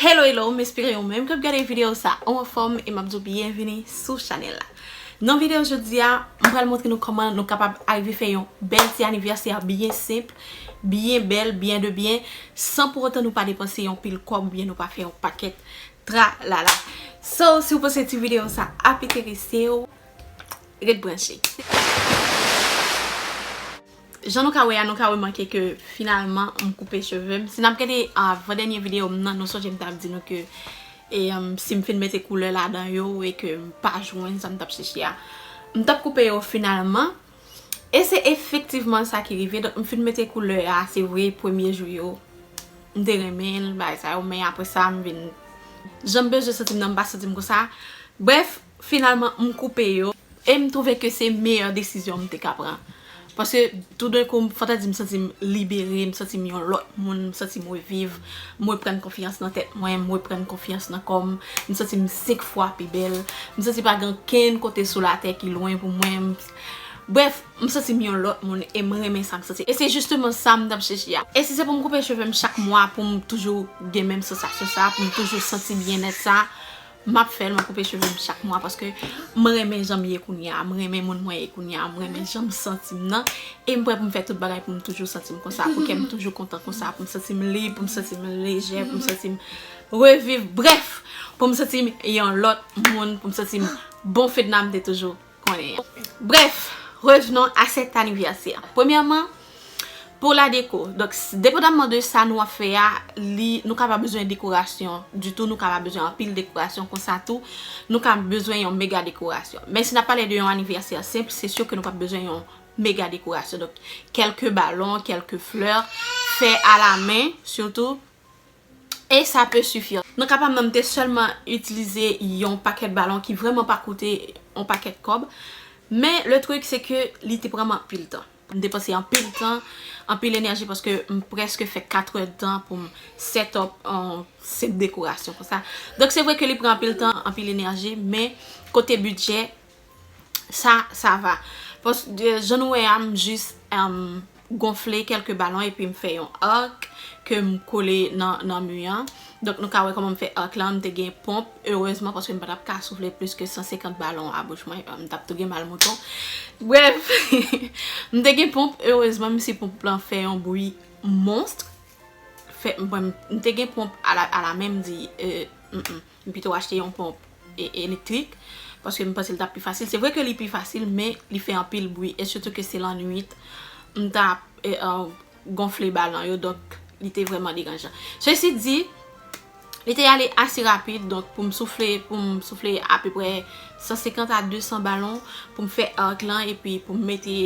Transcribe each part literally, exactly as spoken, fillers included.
Hello, hello, m espere ou menm k ap gade videyo sa ou anfòm e m ap di w byenvini sou chanèl la. Nan videyo jodi a, m pral montre nou kòman nou kapab arive fè yon bèl ti anivèsè byen senp, byen bèl, byen de byen, san pou otan nou pa depanse yon pil kòb oubyen nou pa fè yon pakèt tralala. So, si w panse ti videyo sa ap enterese w, ret branche. Jan nou ka wè a, nou ka remake ke finalman m koupe cheve m. Si n ap gade avan dènye videyo m nan, nou sonje m t ap di nou ke e, um, si m fin mete koulè ladan yo e ke m pa jwenn sa m t ap chèche a, m t ap koupe yo finalman. E se efektivman sa ki rive. Donk, m fin mete koulè a, se vre, premye jou yo, m te renmen l, bagay sa yo, men apre sa, m vin, jan m bezwen santi m nan, m pa santi m konsa. Brèf, finalman, m koupe yo e m twouve ke se meyè desizyon m te ka pran. Paske toudenkou, fò ta di m santi m libere, m santi m yon lòt moun, m santi m reviv, m reprann konfyans nan tèt mwen, m reprann konfyans nan kò m, m santi m senk fwa pi bèl, m santi pa gen okenn kote sou latè ki lwen pou mwen. M- Brèf, m santi m yon lòt moun e m renmen sa m santi. E se jisteman sa m t ap chèche a. E si se pou m koupe cheve m chak mwa pou m toujou gen menm sansasyon sa, pou m toujou santi byennèt sa, m ap fè l, m ap koupe cheve m chak mwa paske m renmen jan m ye kounye a, m renmen moun mwen ye kounye a, m renmen jan m santi m nan, e m prè pou m fè tout bagay pou m toujou santi m konsa, pou kè m toujou kontan konsa, pou m santi m lib, pou m santi m lejè, pou m santi m reviv, brèf, pou m santi m yon lòt moun, pou m santi m bon Fedna m te toujou konnen an. Brèf, revenons à cet anniversaire. Premyèman, pou la déco. Donk, s- depandamman de sa nou ap fè a, li, nou ka pa bezwen dekorasyon ditou, nou ka pa bezwen anpil dekorasyon konsa tou, nou ka bezwen yon mega dekorasyon. Men si n ap pale de yon anivèsè senp, se si ke nou p ap bezwen yon mega dekorasyon. Donk, kèlke balon, kèlke flè, fè alamen, sitou, et ça peut suffire. Nan ka pa m nan, m te sèlman itilize yon pakèt balon ki vrèman pa koute yon pakèt kòb. Men le truc, se ke li te pran m anpil tan. M te pase anpil tan, anpil enèji, paske m prèske fè kat è tan pou m set up yon senp dekorasyon konsa. Donk, se vre ke li pran anpil tan, anpil enèji, men kote bidjè, sa, sa va. Paske, jan nou wè a, m jis, em, gonfle kèlke balon epi m fè yon arc ke m kole nan, nan mi an. Donk, nou ka wè kòman m fè arc lan. M te gen ponp, erezman, paske m pa t ap ka soufle plis ke san senkant balon a bouch mwen. M t ap tou gen mal mouton. Brèf, m te gen ponp, erezman, menm si ponp lan fè yon bri monst. Fè, bon, m te gen ponp a la, a la men, m di, euh, mm, mm. M pito achte yon ponp e- elektrik, paske m panse l t ap pi fasil. Se vre ke li pi fasil, men li fè anpil bri, e sitou ke se lannwit, m t ap, e, e, gonfle balon yo, donk li te vrèman deranjan. Sesi di, li te ale ase rapid, donk pou m soufle, pou m soufle apeprè san senkant a de san balon, pou m fè arc lan, epi pou m mete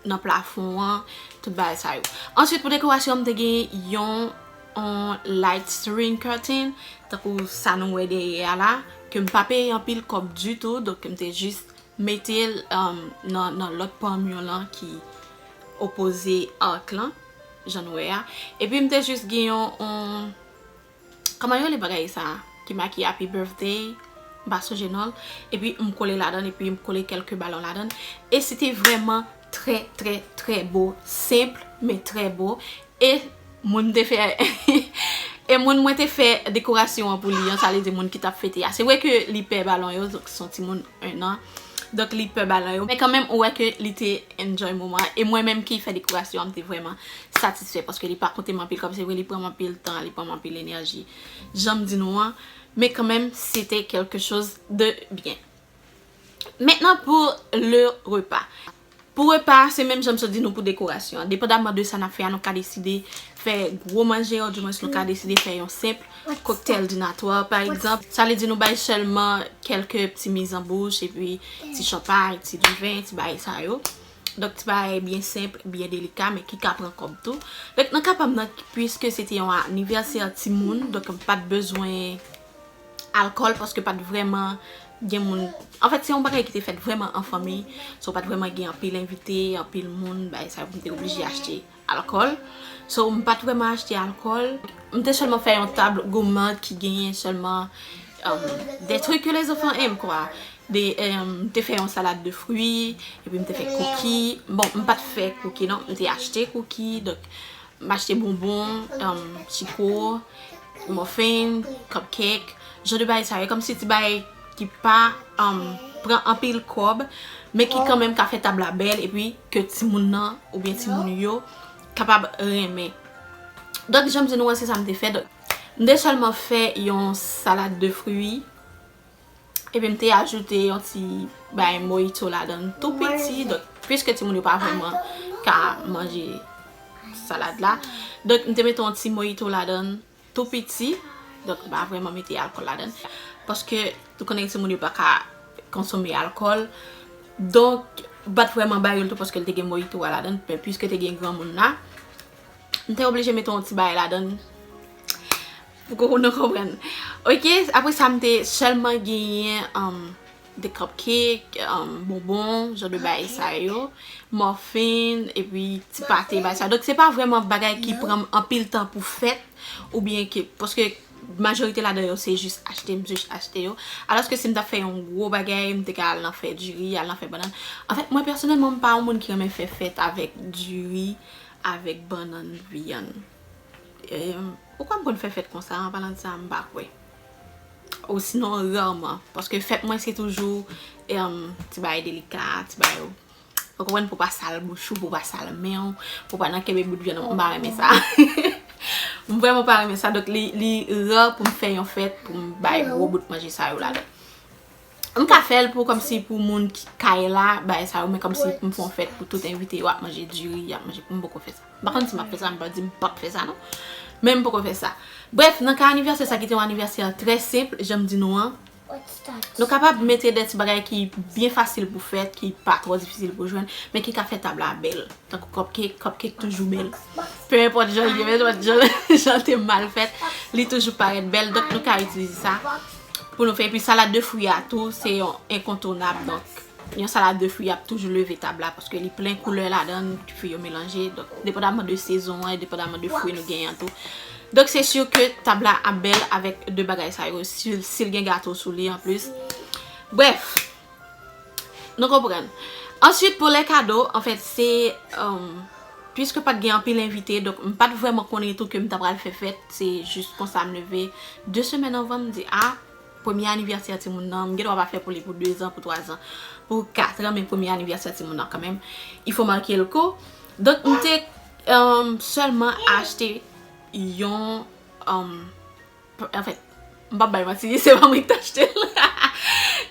nan plafon an, tout bagay sa yo. Answit, pou dekorasyon, m te gen yon, yon light string curtain, tankou sa nou wè dèyè a la, ke m pa peye anpil kòb ditou, donk m te jis mete l, um, nan, nan lòt pamyon lan ki opoze arc lan, jan nou wè a. Epi m te jis gen yon, yon kòman yo rele bagay sa a? Ki make Happy Birthday, m pa sonje non l. Epi m kole ladan l, epi m kole kèlke balon ladan l. E se te vrèman trè, trè, trè bo, senp, men trè bo. E moun te fè, e moun mwen te fè dekorasyon an pou li an, sa vle di moun ki t ap fete a. Se vre ke li pè balon yo, donk se yon timoun en an. Donk, li pè balon yo. Men kanmenm, ou wè ke li te enjoy moman an. E mwen menm ki fè dekorasyon an, m te vrèman satisfè paske li pa koute m anpil kòb. Se vre, li pran m anpil tan, li pran m anpil enèji. Jan m di nou an, men kanmenm, se te quelque chose de bien. Maintenant, pour le repas. Pou repa a, se menm jan m sot di nou pou dekorasyon an. Depandamman de sa n ap fè a, nou ka deside fè gwo manje, ou dimwens nou ka deside fè yon senp cocktail dînatoire, pa egzanp. Sa vle di nou bay sèlman kèlke ti mizanbouch, epi ti chanpay, ti diven, ti bagay sa yo. Donk, ti bagay byen senp, byen delika, men ki ka pran kòb tou. Donk, nan ka pa m nan, piske se te yon anivèsè timoun, donk m pa t bezwen alkòl, paske pa t vrèman gen moun. Anfèt, se yon bagay ki te fèt vrèman an fanmi. So, pa t vrèman gen anpil envite, anpil moun, bagay sa yo, pou m te oblije achte alkòl. So, m pa t vrèman achte alkòl. M te sèlman fè yon tab gourmand ki genyen sèlman, um, des trucs que les enfants aiment, quoi. De, um, m te fè yon salad de fruits, epi m te fè cookie. Bon, m pa t fè cookie, non. M te achte cookie, donk, m achte bonbon, um, chiko, muffin, cupcake, jan de bagay sa yo, kòmsi ti bagay ki pa um, pran anpil kòb, men ki kanmenm ka fè tab la bèl, epi ke timoun nan oubyen timoun yo kapab renmen. Donk, jan m di nou an, se sa m te fè. Donk, m te sèlman fè yon salad de fwi, epi m te ajoute yon ti bay mojito ladan l tou piti. Donk, piske timoun yo pa vrèman ka manje salad la, donk, m te mete yon ti mojito ladan l tou piti. Donk, m pa vrèman mete alkòl ladan l. Paske, ou konnen timoun yo pa ka konsome alkòl. Donk, m pa t vrèman ba yo l tou paske l te gen mojito a ladan l. Men piske te gen granmoun la, m te oblije mete yon ti bagay ladan l. Pou ke nou konprann. Ok, apre sa, m te sèlman genyen um, de cupcake, um, bonbon, jan de bagay sa yo, muffin, epi ti pate, bagay sa. Donk, se pa vrèman bagay ki pran anpil tan pou fèt, oubyen ke, paske majorite ladan yo, se jis achte, m jis achte yo. Alòske si m t ap fè yon gwo bagay, m te ka al nan fè diri, al nan fè bannann. Anfèt, mwen pèsonèlman, m pa yon moun ki renmen fè fèt avèk diri, avèk bannann, vyann. Em, ou kwè m konn fè fèt konsa, an palan de sa, m pa kwè. Osinon, rarman. Paske fèt mwen, se toujou em, ti bagay delika, ti bagay ou konprann, pou pa sal bouch ou, pou pa sal men w, pou pa nan kenbe bout vyann, m pa renmen sa. M vrèman pa renmen sa, donk li, li ra pou m fè yon fèt, pou m bay gwo bout manje sa yo ladan. M ka fè l pou kòmsi pou moun ki kay la, bay sa yo, men kòmsi pou m fè yon fèt pou tout envite yo ap manje diri, y ap manje, m poko fè sa. M pa konn si m ap fè sa, m pa di m p ap fè sa non. Men m poko fè sa. Brèf, nan ka anivèsè sa ki te yon anivèsè trè senp, jan m di nou an, nou kapab mete de ti bagay ki byen fasil pou fèt, ki pa twò difisil pou jwenn, men ki ka fè tab la bèl. Tankou cupcake, cupcake toujou bèl. Pe enpòt jan l ye, pe enpòt jan, jan l te mal fèt, li toujou parèt bèl. Donk, nou ka itilize sa pou nou fè. Epi salad de fwi a tou, se yon enkontounab. Donk, yon salad de fwi ap toujou leve tab la paske li plen koulè ladan l, fwi yo melanje. Donk, depandaman de sezon an, e depandaman de fwi nou genyen an tou. Donk, se si ke tab la ap bèl avèk de bagay sa yo, si, si l gen gato sou li anplis. Brèf, nou konprann. Answit, pou lè kado, anfèt, se, um, piske pa t gen anpil envite, donk, m pa t vrèman konnen tou ke m ta pral fè fèt, se jis konsa m leve de semèn anvan, m di, a, premye anivèsè timoun nan, m gen dwa pa fè pou li pou de zan, pou twa zan, pou kat an, men premye anivèsè timoun nan kanmenm, il faut marquer le coup. Donk, m te, um, sèlman achte yon, um, anfèt, m p ap bay manti, se pa mwen ki t achte l.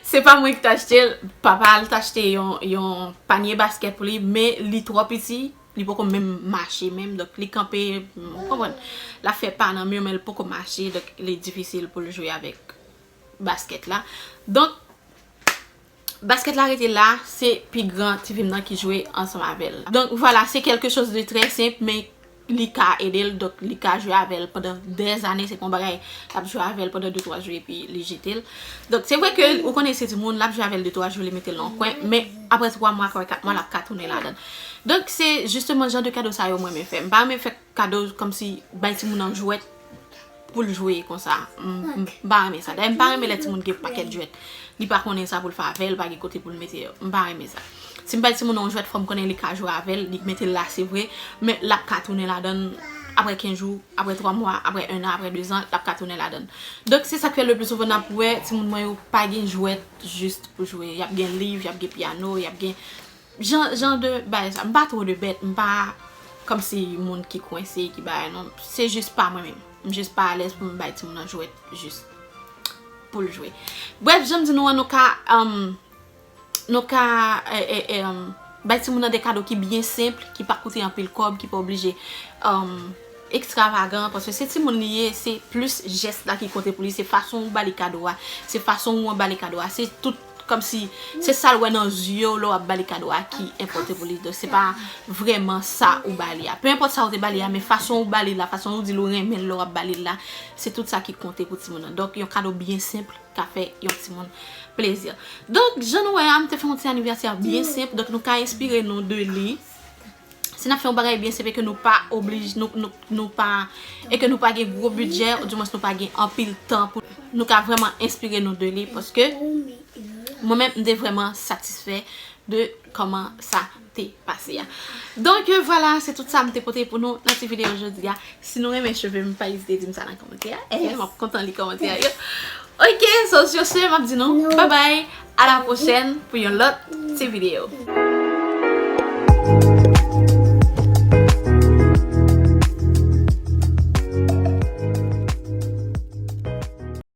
Se pa mwen ki t achte l. Papa l t achte yon, yon panye baskèt pou li, men li twò piti, li poko menm mache menm. Donk, li kanpe, ou konprann, l ap fè pa nan mi w, men l poko mache, donk, li difisil pou l jwe avèk baskèt la. Donk, baskèt la rete la, se pi gran tifi m nan ki jwe ansanm avè l. Donk, vwala, se quelque chose de très simple, men li ka ede l, donk, li ka jwe avè l pandan dèzane, se pa yon bagay, l ap jwe avè l pandan de twa jou, epi li jete l. Donk, se vre ke, ou konnen se timoun, l ap jwe avè l de twa jou, li mete l nan yon kwen, men apre twa mwa, apre kat mwa, l ap ka tounen ladan l. Donk, se jisteman jan de kado sa yo mwen renmen fè. M pa renmen fè kado kòmsi bay timoun nan jwèt pou l jwe konsa. M, m, m pa renmen sa. Dayè, m pa renmen lè timoun gen pakèt jwèt. Li pa konnen sa pou l fè avè l, pa gen kote pou l mete yo. M pa renmen sa. Si m bay timoun nan yon jwèt, fò m konnen li ka jwe avè l, li mete l la, se vre, men l ap ka tounen ladan l apre kenz jou, apre twa mwa, apre en an, apre de zan, l ap ka tounen ladan l. Donk, se sa k fè le pli souvan n ap wè timoun mwen yo pa gen jwèt jis pou jwe. Y ap gen liv, y ap gen pyano, y ap gen jan, jan de bagay sa. M pa twò de bèt, m pa kòmsi moun ki kwense, ki bagay non. Se jis pa mwen menm. M jis pa alèz pou m bay timoun nan jwèt jis pou l jwe. Brèf, jan m di nou an, nou ka, um, nou ka, e, e, e, um, bay timoun nan de kado ki byen senp, ki pa koute anpil kòb, ki pa oblije, um, ekstravagan, paske se timoun li ye, se plis jès la ki konte pou li, se fason ou ba li kado a, se fason ou anbale kado a, se tout kòmsi se sa l wè nan zye w lè w ap ba li kado a ki enpòte pou li. Donk, se pa vrèman sa ou ba li a. Pe enpòt sa ou te ba li a, men fason ou ba li la, fason ou di l ou renmen l lè w ap ba li l la, se tout sa ki konte pou timoun nan. Donk, yon kado byen senp ka fè yon timoun plezi. Donk, jan nou wè a, m te fè yon ti anivèsè byen senp. Donk, nou ka enspire nou de li. Si n ap fè yon bagay byen senp e ke nou pa oblije, nou, nou, nou pa, e ke nou pa gen gwo bidjè, oudimwens nou pa gen anpil tan pou nou ka vrèman enspire nou de li, paske mwen menm, m te vrèman satisfè de kòman sa te pase a. Donk, euh, vwala, se tout sa m te pote pou nou nan ti videyo jodi a. Si nou renmen cheve m, pa ezite di m sa nan kòmantè a. Eh, m ap kontan li kòmantè a yo. Ok, so sur ce, m ap di nou bye bye. A la pwochèn pou yon lòt ti videyo.